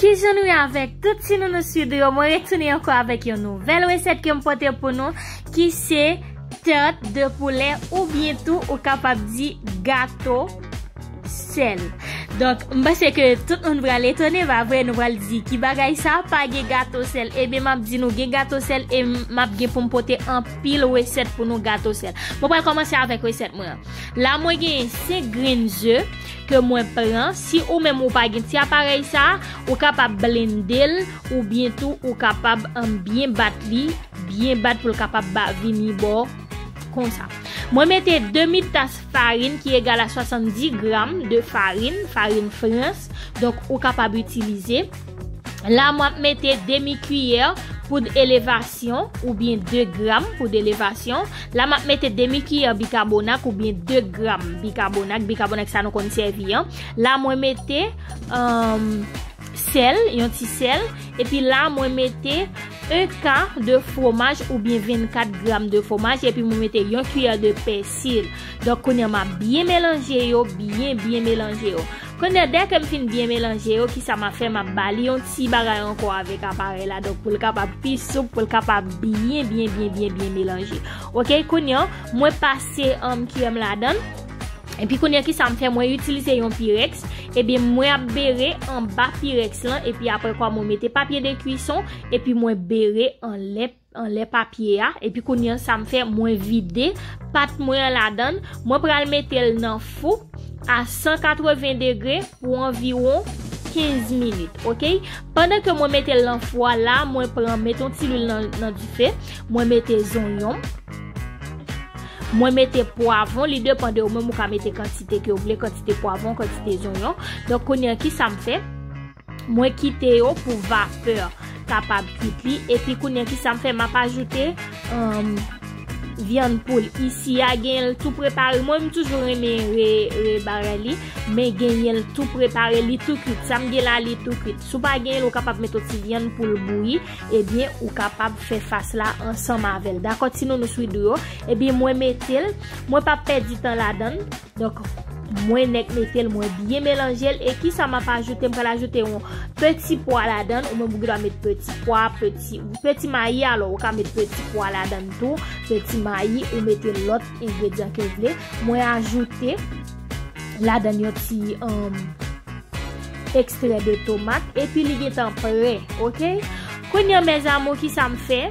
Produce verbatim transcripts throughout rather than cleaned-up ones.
Kijan nou ye avèk tout ti nounou swido yo? Mwen retounen ankò avèk yon nouvèl resèt ke m pote pou nou, ki se tarte de poulet oubyen tou ou kapab di gato sèl. Donk, m panse ke tout moun pral etone, pa vre? Nou pral di ki bagay sa, pa gen gato sèl. Ebyen, m ap di nou gen gato sèl e m ap gen pou m pote anpil resèt pou nou gato sèl. Mwen pral kòmanse avèk resèt mwen an. La, mwen gen senk grenn ze ke mwen pran. Si ou menm ou pa gen ti aparèy sa, ou kapab blende l oubyen tou ou kapab, um, byen bat li, byen bat pou l kapab ba, vini bò konsa. Mwen mete demi tas farin ki egal a swasanndis gram de farin, farin Frans. Donk, ou kapab itilize. La, mwen ap mete demi kiyè poud elevasyon oubyen de gram poud elevasyon. La, mwen ap mete demi kiyè bikabonat oubyen de gram bikabonat, bikabonat sa nou konn sèvi an. La, mwen mete, um, sèl, yon ti sèl. Epi la, mwen mete un quart de fromaj oubyen vennkat gram de fromaj. Epi mwen mete yon kiyè de pèsi. Donk, kounye a, m ap byen melanje yo, byen, byen melanje yo. Kounye a, dèke m fin byen melanje yo, kisa m ap fè? M ap ba li yon ti bagay ankò avèk aparèy la. Donk, pou l kapab pi soup, pou l kapab byen, byen, byen, byen, byen melanje. Oke, kounye a, mwen pase, um, kiyè m ladan l. Epi kounye a, kisa m fè? Mwen itilize yon pirèks. Ebyen, mwen ap bere anba pirèks lan. Epi apre kwa, mwen mete papye de kwison. Epi mwen bere anlè, anlè papye a. Epi kounye a, sa m fè? Mwen vide pat mwen an ladan l. Mwen pral mete l nan fou a san katreven degre pou anviwon kenz minit, oke? Pandan ke mwen mete l nan fou a la, mwen pran, mete yon ti lwil nan, nan dife. Mwen mete zonyon. Mwen mete pwavwon, li depann de ou menm, ou ka mete kantite ke ou vle, kantite pwavwon, kantite zonyon. Donk, kounye a, kisa m fè? Mwen kite yo pou vapè kapab kuit li. Epi, kounye a, kisa m fè? M ap ajoute, um, vyann poul. Isi a, genyen l tou prepare. Mwen, m toujou renmen re, re bagay li, men genyen l tou prepare, li tou kuit. Sa m gen la, li tou kuit. Si w pa genyen l, ou kapab mete yon ti vyann poul bouyi. Ebyen, ou kapab fè fas la ansanm avè l. Dakò, ti nounou swido yo? Ebyen, mwen mete l. Mwen p ap pèdi tan ladan l. Donk, mwen nèk mete l, mwen byen melanje l. E kisa m ap ajoute? M pral ajoute yon peti pwa ladan l. Ou menm ou gen dwa met peti pwa, peti, peti mayi, alò, ou ka met peti pwa ladan l tou. Peti mayi, ou mete lòt engredyan ke w vle. Mwen ajoute ladan l yon ti, um, ekstrè de tomat, epi li gentan prè, oke? Kounye a, mes amours, kisa m fè?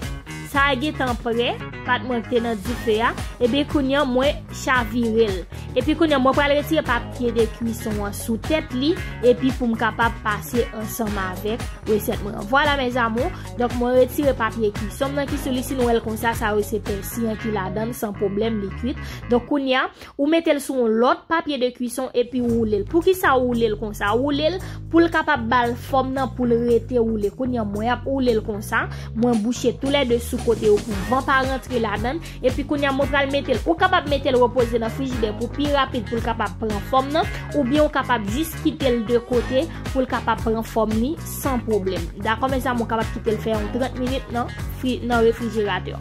Sa a gentan prè, pat mwen ki te nan dife a. Ebyen, kounye a, mwen chavire l. Epi, kounye a, mwen pral retire papye de kwison an sou tèt li, epi pou m kapab pase ansanm avèk resèt mwen an. Vwala, mes amours. Donk, mwen retire papye kwison m nan ki sou li. Si nou wè l konsa, sa yo se pèsi an ki ladan l, san pwoblèm, li kuit. Donk, kounye a, ou mete l sou yon lòt papye de kwison epi woule l. Poukisa woule l konsa? Woule l pou l kapab ba l fòm nan, pou l rete woule. Kounye a, mwen ap woule l konsa. Mwen bouche toulède sou kote yo pou van pa rantre ladan l. Epi kounye a, mwen pral mete l. Ou kapab mete l repoze nan frijidè pou pi rapid pou l kapab pran fòm nan. Oubyen ou kapab jis kite l de kote pou l kapab pran fòm li san pwoblèm. Dakò, mes amours, ou kapab kite l fè yon trant minit nan fri-, nan refrijeratè.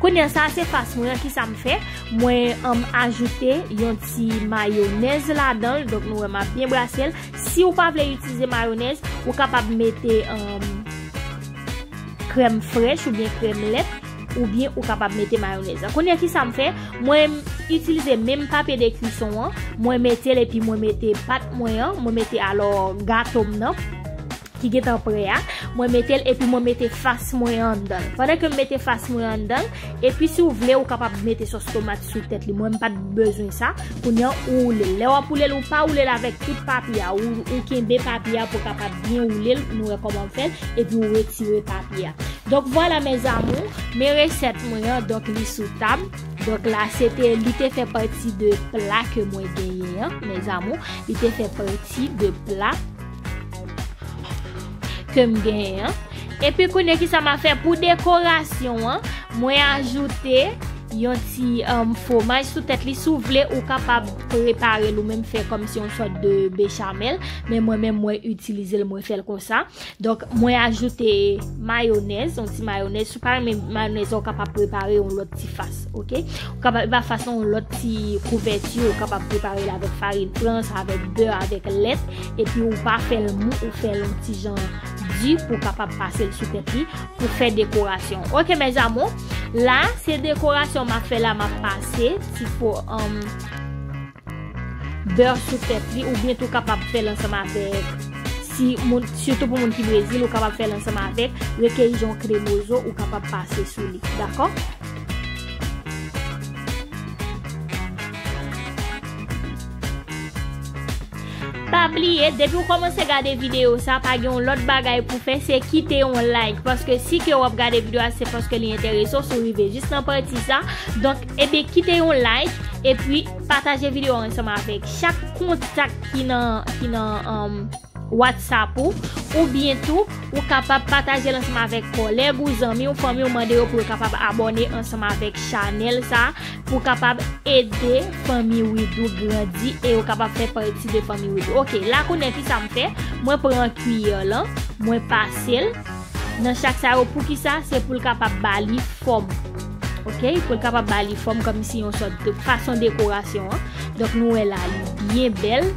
Kounye a, sa se fas mwen an, kisa m fè? Mwen, um, ajoute yon ti mayonèz ladan l. Donk, nou wè m ap byen brase l. Si w pa vle itilize mayonèz, ou kapab mete, um, krèm frèch oubyen krèm lèt, oubyen ou kapab mete mayonèz la. Kounye a, kisa m fè? Mwen itilize menm papye de kwison an. Mwen mete l epi mwen mete pat mwen an. Mwen mete alò gato m nan. Ki gentan prè a, mwen mete l epi mwen mete fas mwen anndan l. Pandan ke m mete fas mwen anndan l, epi si w vle, ou kapab mete sòs tomat sou tèt li. Mwen, m pa t bezwen sa. Kounye a, ou woule l. Lè w ap woule l, ou pa woule l avèk tout papye a. Ou, ou kenbe papye a pou w kapab byen woule l. Nou wè kòman m fè l. Epi ou retire papye a. Donk, vwala, mes amours, men resèt mwen an, donk, li sou tab. Donk, la, se te, li te fè pati de pla ke mwen genyen an, mes amours. Li te fè pati de pla ke m genyen an. Epi kounye a, kisa m a fè pou dekorasyon an? Mwen ajoute yon ti um, fwomaj sou tèt li. Si w vle, ou kapab prepare l ou menm, fè kòmsi yon sòt de bechamel, men mwen menm mwen itilize l, mwen fè l konsa. Donk mwen ajoute mayonèz, yon ti mayonèz. Si w pa renmen mayonèz la, ou kapab prepare yon lòt ti fas, oke? Ou kapab, e pa fas non, yon lòt ti kouvèti, ou kapab prepare l avèk farin frans, avèk bè, avèk lèt, epi ou pa fè l mou, ou fè l yon ti jan di pou w kapab pase l sou tèt li pou fè dekorasyon. Oke, mes amours, la se dekorasyon m ap fè la, m ap pase ti po um, bè sou tèt li, oubyen tou kapab fè l ansanm avèk, si moun, sitou pou moun ki Brezil, ou kapab fè l ansanm avèk requeijão cremoso, ou kapab pase sou li, dakò? Pa bliye, depi w kòmanse gade videyo sa, pa gen yon lòt bagay pou fè, se kite yon like. Paske si ke w ap gade videyo a, se paske li enterese w, si w rive jis nan pati sa. Donk, ebyen, kite yon like, epi pataje videyo a ansanm avèk chak kontak ki nan, ki nan, um, WhatsApp ou, oubyen tou, ou kapab pataje l ansanm avèk kòlèg ou, zanmi ou, fanmi ou, mande yo pou yo kapab abòne ansanm avèk chanèl sa, pou kapab ede fanmi Widoo grandi e yo kapab fè pati de fanmi Widoo. Oke, la kounye a ki sa m fè? Mwen pran kiyè lan, mwen pase l nan chak sa yo. Poukisa? Se pou l kapab ba li fòm. Oke? Pou l kapab ba li fòm kòmsi yon sòt de fason dekorasyon an. Donk nou wè la li byen bèl.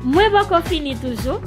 Mwen poko fini toujou.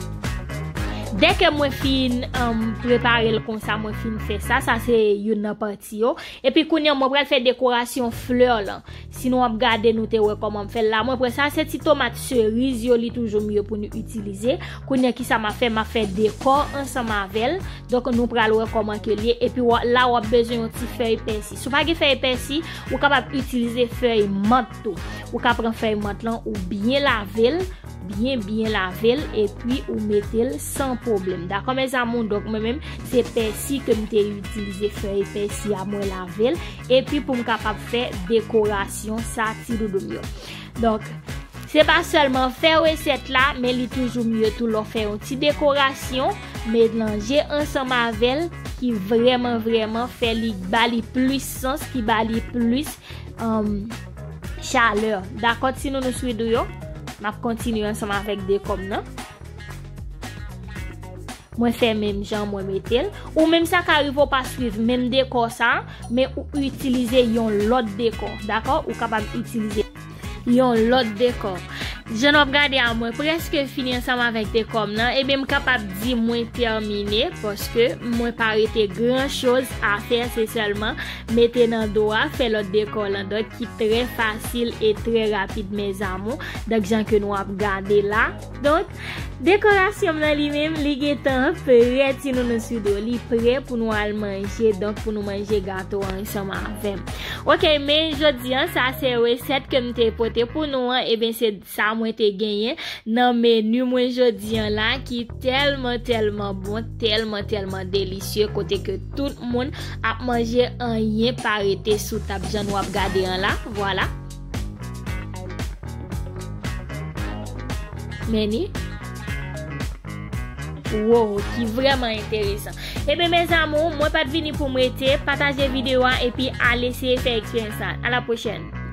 Dèke mwen fin um, prepare l konsa, mwen fin fè sa, sa se youn nan pati yo. Epi kounye a mwen pral fè dekorasyon flè lan. Si nou ap gade, nou te wè kòman m fè l la. Mwen pran sa, se ti tomat seriz yo, li toujou mye pou nou itilize. Kounye a ki sa m ap fè? M ap fè dekò ansanm avè l. Donk nou pral wè kòman ke l ye. Epi w a- la w ap bezwen yon ti fèy pèsi. Si w pa gen fèy pèsi, ou kapab itilize fèy mant tou. Ou ka pran fèy mant lan, ou byen lave l, byen byen lave l, epi ou mete l san pwoblèm. Dakò, mes amours? Donk mwen menm, se pèsi ke m te itilize, fèy pèsi a, mwen lave l, epi pou m kapab fè dekorasyon sa ti doudou m yo. Donk se pa sèlman fè resèt la, men li toujou mye tou lè w fè yon ti dekorasyon melanje ansanm avè l, ki vrèman vrèman fè li, ba li plis sans, ki ba li plis um, chalè. Dakò, ti nounous Widoo yo? M ap kontinye ansanm avèk dekò m nan. Mwen fè menm jan, mwen mete l. Ou menm sa ka rive w pa swiv menm dekò sa, men ou itilize yon lòt dekò. Dakò? Ou kapab itilize yon lòt dekò. Jan n ap gade a, mwen prèske fini ansanm avèk dekò m nan. Ebyen, m kapab di mwen tèmine, paske mwen pa rete gran choz a fè, se sèlman mete nan do a, fè lòt dekò lan. Donk, ki trè fasil e trè rapid, mes amours. Donk, jan ke nou ap gade la. Donk, dekorasyon m nan li menm, li gentan prè, ti nounous Widoo. Li prè pou nou al manje, donk pou nou manje gato a ansanm avè m. Oke, men jodi a, sa se resèt ke m te pote pou nou an. Ebyen, se sa mwen te genyen nan meni mwen jodi a la, ki tèlman, tèlman bon, tèlman, tèlman delisye, kote ke tout moun ap manje, anyen pa rete sou tab jan nou ap gade an la. Vwala. Meni. Wow, ki vrèman enteresan. Ebyen, mes amours, mwen pa t vini pou m rete. Pataje videyo a epi al eseye fè eksperyans la. A la pwochèn.